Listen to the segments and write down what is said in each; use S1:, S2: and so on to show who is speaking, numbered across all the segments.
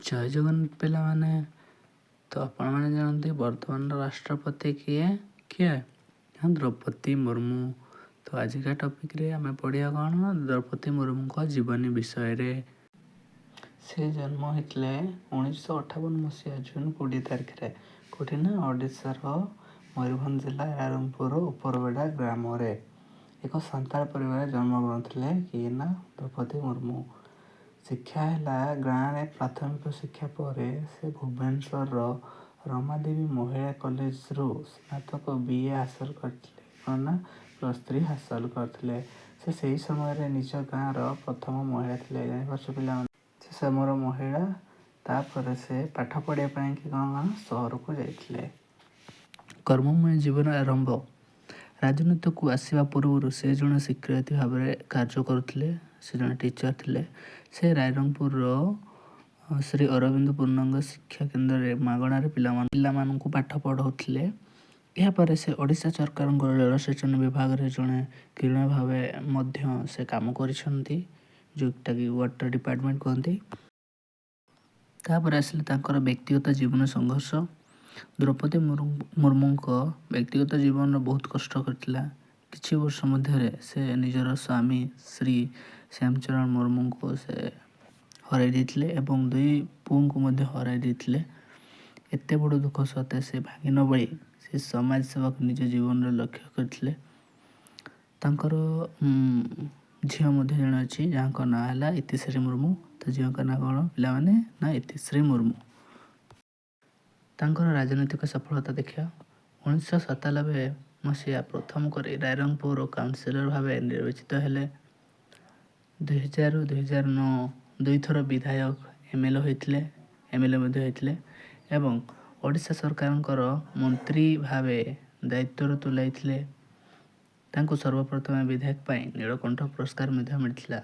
S1: ଜୟ ଜଗନ୍ନାଥ ପିଲାମାନେ। ତ ଆପଣମାନେ ଜାଣନ୍ତି, ବର୍ତ୍ତମାନର ରାଷ୍ଟ୍ରପତି କିଏ? କିଏ ନା ଦ୍ରୌପଦୀ ମୁର୍ମୁ। ତ ଆଜିକା ଟପିକ୍ରେ ଆମେ ପଢ଼ିବା କ'ଣ ନା ଦ୍ରୌପଦୀ ମୁର୍ମୁଙ୍କ ଜୀବନୀ ବିଷୟରେ। ସେ ଜନ୍ମ ହୋଇଥିଲେ 1958 ମସିହା ଜୁନ୍ 20 ତାରିଖରେ। କେଉଁଠି ନା ଓଡ଼ିଶାର ମୟୂରଭଞ୍ଜ ଜିଲ୍ଲା ରାଇରଙ୍ଗପୁର ଉପରବେଡ଼ା ଗ୍ରାମରେ ଏକ ସାନ୍ତାଳ ପରିବାରରେ ଜନ୍ମଗ୍ରହଣ ଥିଲେ। କିଏ ନା ଦ୍ରୌପଦୀ ମୁର୍ମୁ। ଶିକ୍ଷା ହେଲା ଗାଁରେ ପ୍ରାଥମିକ ଶିକ୍ଷା ପରେ ସେ ଭୁବନେଶ୍ୱରର ରମାଦେବୀ ମହିଳା କଲେଜରୁ ସ୍ନାତକ ବି.ଏ. ହାସଲ କରିଥିଲେ। କ'ଣ ନା +3 ହାସଲ କରିଥିଲେ। ସେ ସେହି ସମୟରେ ନିଜ ଗାଁର ପ୍ରଥମ ମହିଳା ଥିଲେ। ଜାଣିପାରୁଛ ପିଲାମାନେ? ସେ ସମୟର ମହିଳା। ତାପରେ ସେ ପାଠ ପଢ଼ିବା ପାଇଁ କି କ'ଣ ନା ସହରକୁ ଯାଇଥିଲେ। କର୍ମମୟ ଜୀବନ ଆରମ୍ଭ। ରାଜନୀତିକୁ ଆସିବା ପୂର୍ବରୁ ସେ ଜଣେ ଶିକ୍ଷୟିତ୍ରୀ ଭାବରେ କାର୍ଯ୍ୟ କରୁଥିଲେ। ସେ ଜଣେ ଟିଚର ଥିଲେ। ସେ ରାଇରଙ୍ଗପୁରର ଶ୍ରୀ ଅରବିନ୍ଦ ପୂର୍ଣ୍ଣାଙ୍ଗ ଶିକ୍ଷା କେନ୍ଦ୍ରରେ ମାଗଣାରେ ପିଲାମାନଙ୍କୁ ପାଠ ପଢ଼ାଉଥିଲେ। ଏହାପରେ ସେ ଓଡ଼ିଶା ସରକାରଙ୍କ ଜଳସେଚନ ବିଭାଗରେ ଜଣେ କିରଣ ଭାବେ ମଧ୍ୟ ସେ କାମ କରିଛନ୍ତି, ଯେଉଁଟାକି ୱାଟର ଡିପାର୍ଟମେଣ୍ଟ କୁହନ୍ତି। ତାପରେ ଆସିଲେ ତାଙ୍କର ବ୍ୟକ୍ତିଗତ ଜୀବନ ସଂଘର୍ଷ। ଦ୍ରୌପଦୀ ମୁର୍ମୁଙ୍କ ବ୍ୟକ୍ତିଗତ ଜୀବନର ବହୁତ କଷ୍ଟ କରିଥିଲା। କିଛି ବର୍ଷ ମଧ୍ୟରେ ସେ ନିଜର ସ୍ୱାମୀ ଶ୍ରୀ ଶ୍ୟାମଚରଣ ମୁର୍ମୁଙ୍କୁ ସେ ହରାଇ ଦେଇଥିଲେ ଏବଂ ଦୁଇ ପୁଅଙ୍କୁ ମଧ୍ୟ ହରାଇ ଦେଇଥିଲେ। ଏତେ ବଡ଼ ଦୁଃଖ ସତ୍ତ୍ୱେ ସେ ଭାଙ୍ଗି ନ ପଡ଼ି ସେ ସମାଜ ସେବାକୁ ନିଜ ଜୀବନର ଲକ୍ଷ୍ୟ କରିଥିଲେ। ତାଙ୍କର ଝିଅ ମଧ୍ୟ ଜଣେ ଅଛି, ଯାହାଙ୍କ ନାଁ ହେଲା ଇତିଶ୍ରୀ ମୁର୍ମୁ। ତ ଝିଅଙ୍କ ନାଁ କ'ଣ ପିଲାମାନେ? ନା ଇତିଶ୍ରୀ ମୁର୍ମୁ। ତାଙ୍କର ରାଜନୈତିକ ସଫଳତା ଦେଖିବା। 1997 ମସିହା ପ୍ରଥମ କରି ରାଇରଙ୍ଗପୁର କାଉନସିଲର ଭାବେ ନିର୍ବାଚିତ ହେଲେ। 2000ରୁ 2009 ଦୁଇଥର ବିଧାୟକ, ଏମ୍.ଏଲ୍.ଏ ହୋଇଥିଲେ, ଏମ୍.ଏଲ୍.ଏ ମଧ୍ୟ ହୋଇଥିଲେ ଏବଂ ଓଡ଼ିଶା ସରକାରଙ୍କର ମନ୍ତ୍ରୀ ଭାବେ ଦାୟିତ୍ୱ ତୁଲାଇଥିଲେ। ତାଙ୍କୁ ସର୍ବପ୍ରଥମେ ବିଧାୟକ ପାଇଁ ନୀଳକଣ୍ଠ ପୁରସ୍କାର ମଧ୍ୟ ମିଳିଥିଲା।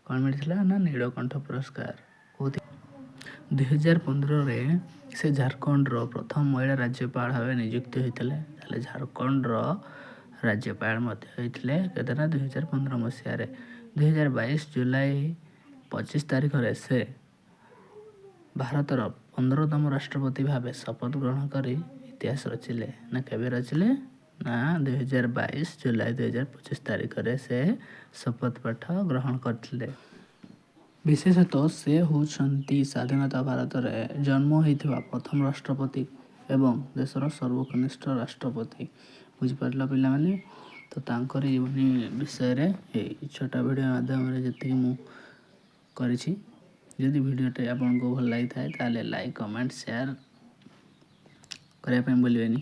S1: କ'ଣ ମିଳିଥିଲା ନା ନୀଳକଣ୍ଠ ପୁରସ୍କାର। କୋଉଠି? 2015ରେ ସେ ଝାଡ଼ଖଣ୍ଡର ପ୍ରଥମ ମହିଳା ରାଜ୍ୟପାଳ ଭାବେ ନିଯୁକ୍ତି ହୋଇଥିଲେ। ତାହେଲେ ଝାଡ଼ଖଣ୍ଡର ରାଜ୍ୟପାଳ ମଧ୍ୟ ହୋଇଥିଲେ। କେତେ ନା 2015 ମସିହାରେ। 2022 ଜୁଲାଇ 25 ତାରିଖରେ ସେ ଭାରତର 15ତମ ରାଷ୍ଟ୍ରପତି ଭାବେ ଶପଥ ଗ୍ରହଣ କରି ଇତିହାସ ରଚିଲେ। ନା କେବେ ରଚିଲେ? ନା 2022 ଜୁଲାଇ 2025 ତାରିଖରେ ସେ ଶପଥ ପାଠ ଗ୍ରହଣ କରିଥିଲେ। ବିଶେଷତଃ ସେ ହେଉଛନ୍ତି ସ୍ୱାଧୀନତା ଭାରତରେ ଜନ୍ମ ହୋଇଥିବା ପ୍ରଥମ ରାଷ୍ଟ୍ରପତି ଏବଂ ଦେଶର ସର୍ବକନିଷ୍ଠ ରାଷ୍ଟ୍ରପତି। ବୁଝିପାରିଲ ପିଲାମାନେ? ତ ତାଙ୍କରି ଜୀବନୀ ବିଷୟରେ ଏଇ ଛୋଟ ଭିଡ଼ିଓ ମାଧ୍ୟମରେ ଯେତିକି ମୁଁ କରିଛି, ଯଦି ଭିଡ଼ିଓଟି ଆପଣଙ୍କୁ ଭଲ ଲାଗିଥାଏ, ତାହେଲେ ଲାଇକ୍, କମେଣ୍ଟ, ସେୟାର କରିବା ପାଇଁ ଭୁଲିବେନି।